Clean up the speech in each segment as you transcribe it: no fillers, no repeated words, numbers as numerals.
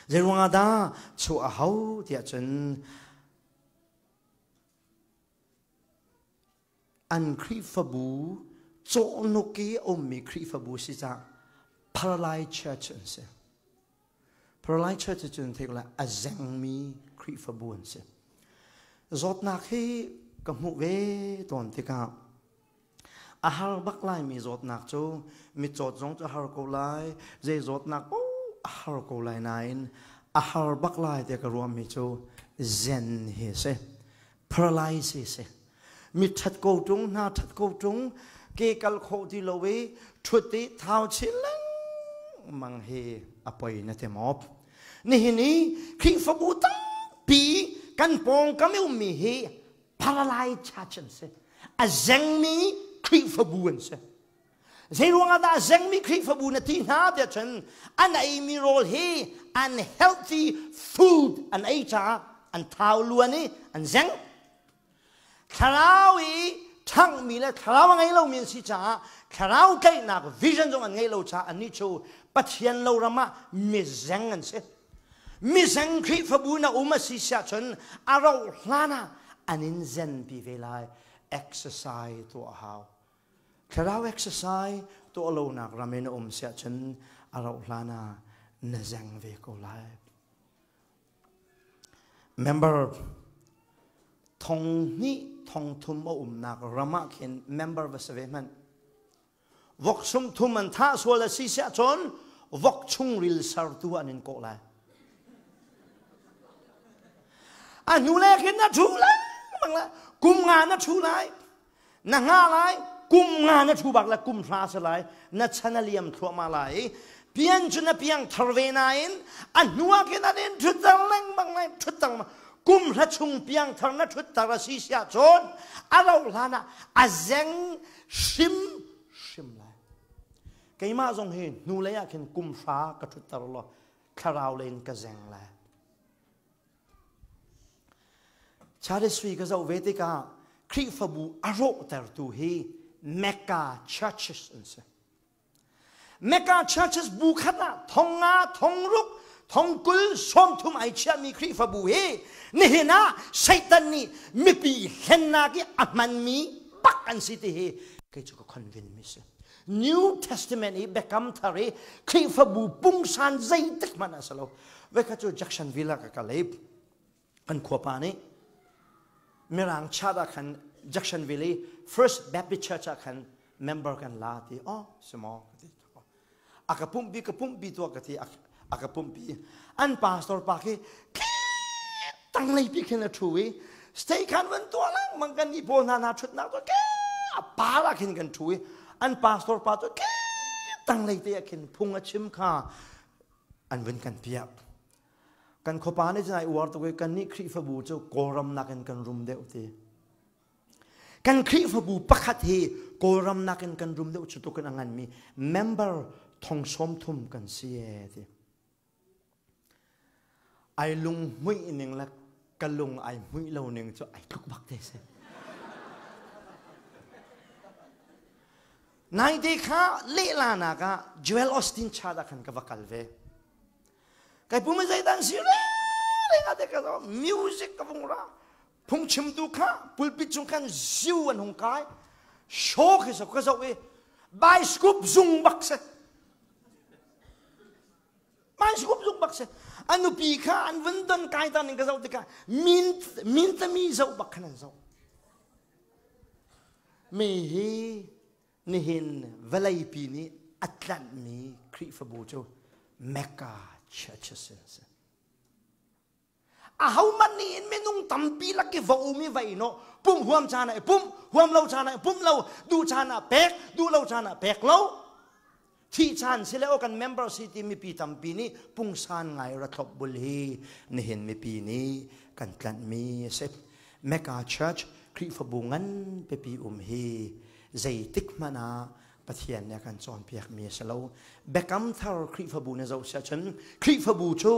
Zei ruangah dah chuah a hau tiah cun an Khrihfabu cawhnuk i a ummi Khrihfabu si cah Paralyzed Church an si. Paralyzed Church cu thei la a zengmi Khrihfabu an si. Zawtnak hi ka hmuh ve tawn tikah a har bak laimi zawtnak cu mitcawt zong cu a har ko lai, zei zawtnak paoh a har ko lai nain a har bak lai tiah ka ruahmi cu zen hi a si. Paralysis si. Mi ṭhat ko ṭung, hna ṭhat ko ṭung, ke kal khawh ti lo i ṭhut i thau chin lengmang hi a poi na ti maw? Nihin i Khrihfabu tampi kan pawngkam i ummi hi paralyzed church an si. A zengmi Khrihfabu an si. Zei ruangah dah a zengmi Khrihfabu na ti hna tiah cun an eimi rawl hi unhealthy food an ei caah an thau luan i an zeng. Thlarau i ṭhanghmi le thlarau a ngei lomi an si caah thlarau tlaihnak vision zong an ngeih lo caah annih cu Pathian lo ram ah mizeng an si. Mizeng Khrihfabu na um a si siah cun a rauh hlan ah an in zenpi ve lai. Exercise tuah a hau. Thlarau exercise tuah lonak ram in a um siah cun a rauh hlan ah na zeng ve ko lai. Member thong hnih thong thum a umnak ram ah khin member va si ve hmanh. Vok sum thum an thah sual a si siah cun vok chungril sertu an in kawh lai. A hnu le khin na thu lengmang lai. Kum nga na thu lai. Na nga lai kum nga na thu bak la kum hra si lai na chan a liam thluahmah lai pian cu na piang thar ve nain a hnu ah khin an in thutter lengmang lai thutter kum hra chung piang thar na thutter a si siah cun a rauh hlan ah a zeng hrim hrim lai keimah zong hi hnu lei ah khin kum hra ka thutter law thlarau len ka zeng lai Charles ka zoh ve tikah Khrihfabu a rawhtertu hi Mecca churches an si. Mecca churches bu khat ah thong nga, thong ruk, thong kul, sawm thum ai chiahmi Khrihfabu hi nihin ah Satan nih mipi hlennak i a hmanmi bak an si ti hi kei cu ka convince mi si. New Testament i Biakam Thar i Khrihfabu pungsan zeitik hmanh ah si lo. Vekhat cu Jacksonville ah ka kal i kan khuapa nih Mirang chat ah khan Jacksonville i First Baptist Church ah khan member kan la ti oh si maw ka ti a ka pumhpi ka pumhpi tuah ka ti a ka pumhpi an pastor pa khi tanglei pi khin a thu i stay khan van tuah lengmang kan nih pawl hna hna thutnak tu ke a par ah khin kan thu i an pastor pa tu ke tanglei te ah khin phung a chim kha an vun kan piak kan khuapa nih cun ai uar tuk i kan nih Khrihfabu cu Kawlram nakin kan rum deuh ti kan Khrihfabu pakhat hi Kawlram nakin kan rum deuh cu tukin a nganmi member thong sawm thum kan si e ti ai lung hmuih ning le ka lung ai hmuih lo ning cu ai tluk bak te si Naite kha lehlanak ah Joel Austin chat ah khan ka va kal ve. Kai pum zeidan si re re te ka music ka vung ra. Phungchimtu kha pulpit cung khan ziu an hung kai. Show khi so ka zoh i bioscope zung bak si. Bioscope zung bak si. A nupi kha an vun don kai tan in ka zoh tikah min min tami zoh bak khan an zoh. Mi hi nihin vawleipi nih a tlanhmi Khrihfabu cu Mecca churches an si. Ahohmanh nih in minung tampi lak i va um i va i nawh pumh huam caan ah i pumh huam lo caan ah i pumh lo duh caan ah pek duh lo caan ah pek lo thih caan si le aw kan member si ti mipi tampi nih pungsan ngai ra thlop bul hi nihin mipi nih kan tlanhmi a si Mecca Church Khrihfabu ngan pipi um hi zeitik hmanh ah Pathian nih a kan cawnpiakmi a si lo. Biakam thar Khrihfabu na zoh si ahcun Khrihfabu cu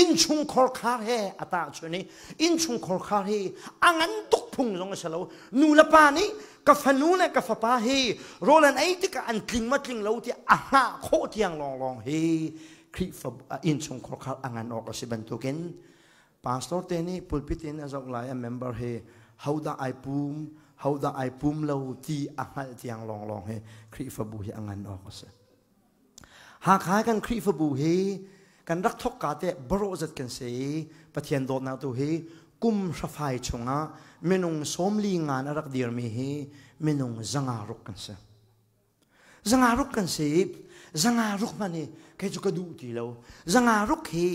innchungkhar khar he a tahchun i innchungkhar khar hi a ngan tuk phung zong a si lo. Nu le pa nih ka fanu le ka fapa hi rawl an ei tikah an tling ma tling lo tiah a hngah khawh tiang lawnglawng hi Khrihfa innchungkhar khar a ngan awk a si bantukin pastor te nih pulpit in a zoh lai a member hi hodah ai pum hodah ai pum lo ti a hngalh tiang lawnglawng hi Khrihfabu hi a ngan awk a si. Hakha kan Khrihfabu hi kan rak thok ka te barawh zat kan si i Pathian dawtnak tu hi kum hrafai chungah minung 40 ngan a rak dirmi hi minung 500 kan si. 500 kan si i 500 hmanh hi kei cu ka duh ti lo. 500 hi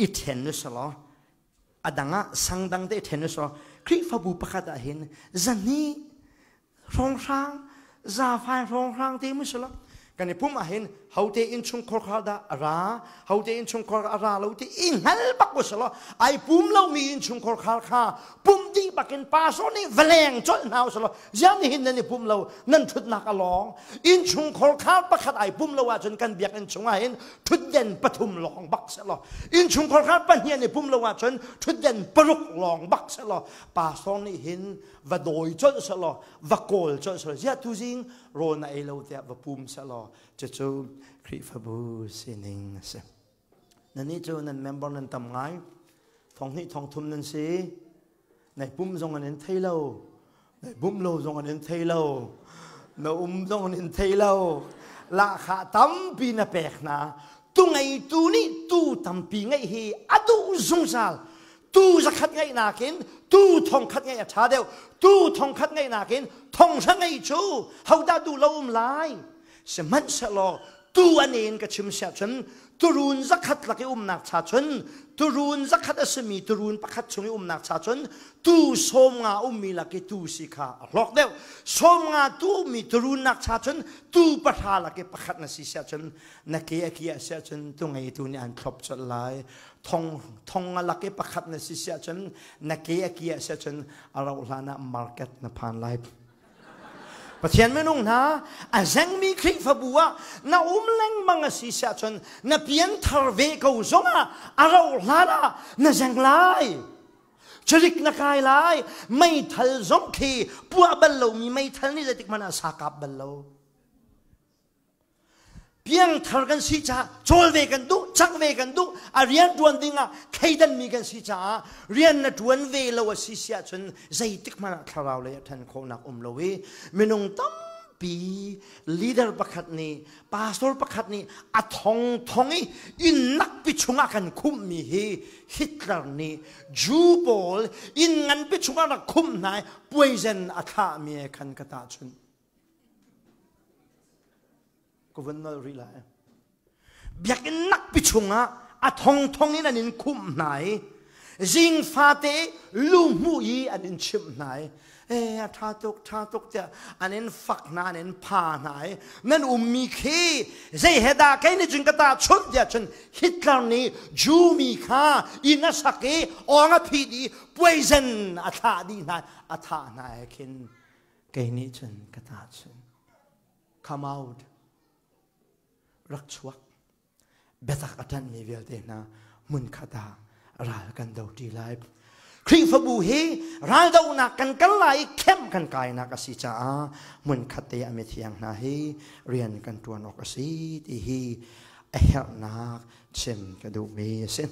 i ṭhen u selaw a dang ah sang dang te i ṭhen u selaw Khrihfabu pakhat ah hin 200 hrawnghrang zafai hrawnghrang te mu selaw kan i pum ah hin hote innchungkhar khar dah a ra hote innchungkhar a ra lo ti i hngal bak u selaw ai pum lomi innchungkhar khar kha pum dih bakin pastor nih va leng colh hna u selaw ziang nih hin nan i pum lo nan ṭhutnak a lawng innchungkhar khar pakhat ai pum lo ahcun kan biakinn chungah hin ṭhutden pathum lawng bak selaw innchungkhar khar pahnih an i pum lo ahcun ṭhutden paruk lawng bak selaw pastor nih hin va dawi colh selaw va kawl colh selaw ziah tuzing rawl na ei lo tiah va pum selaw cucu Khrihfabu sining a si. Nannih cu nan member nan tam ngai. 2,000 3,000 nan si. Nai pum zong an in thei lo. Nai bum lo zong an in thei lo. Na um zong an in thei lo. Lahkhah tampi na pek hna. Tu ngeitu nih tu tampi ngeih hi a duh zungzal. Tu 100 ngeih nakin tu 1,000 ngeih a ṭha deuh. Tu 1,000 ngeih nakin 1,000 ngeih cu hodah duh lo um lai. Sihmanhsehlaw tu an in ka chim siah cun turun 100 lak i umnak cha cun turun 100 a simi turun pakhat chung i umnak cha cun tu 50 ummi lak i tu si kha a hlawk deuh. 50 tu ummi turun nak cha cun tu 10 lak i pakhat na si siah cun na ke a kiah siah cun tu ngeitu nih an thlop colh lai. Thong thong nga lak i pakhat na si siah cun na ke a kiah siah cun a rauh hlan ah market na phan lai. Pathian minung hna a zengmi Khrihfabu ah na um lengmang a si siah cun na pianthar ve ko zongah a rauh hlan ah na zeng lai. Carik na kai lai. Meithal zong khi puah bal lomi meithal nih zeitik hmanh ah sa kap bal lo. Piangthar kan si caah cawl ve kan duh, cak ve kan duh, a rian ṭuan dingah thleidanmi kan si caah rian na ṭuan ve lo a si si ahcun zeitik hmanh ah thlarau lei a ṭhan khawhnak um lo i minung tampi leader pakhat nih pastor pakhat nih a thong thong i inn nakpi chungah kan khumhmi hi Hitler nih Jew pawl inn nganpi chungah rak khumh hna i poison a thlahmi he khan ka tahchunh. Ka vun nolh rih lai. Biakinn nakpi chungah a thongthong in an in khumh hna i zing fate lu hmuh i an in chimh hna i e a ṭha tuk ṭha tuk tiah an in fak hna an in pha hna i nan ummi khi zei he dah kei nih cun ka tahchunh tiah cun Hitler nih Jew mi kha inn a sak i awng a phih dih poison a thlah dih hna a thah hna he khin Kei nih cun ka tahchunh. Come out. Rak chuak. Biatak a ṭanhmi vialte hna hmunkhat ah ral kan do ṭi lai. Khrihfabu hi raldohnak kan kal lai i khem kan kainak a si caah hmunkhat te a mithiang hna hi rian kan ṭuan awk a si ti hi a herhnak chim ka duhmi a si.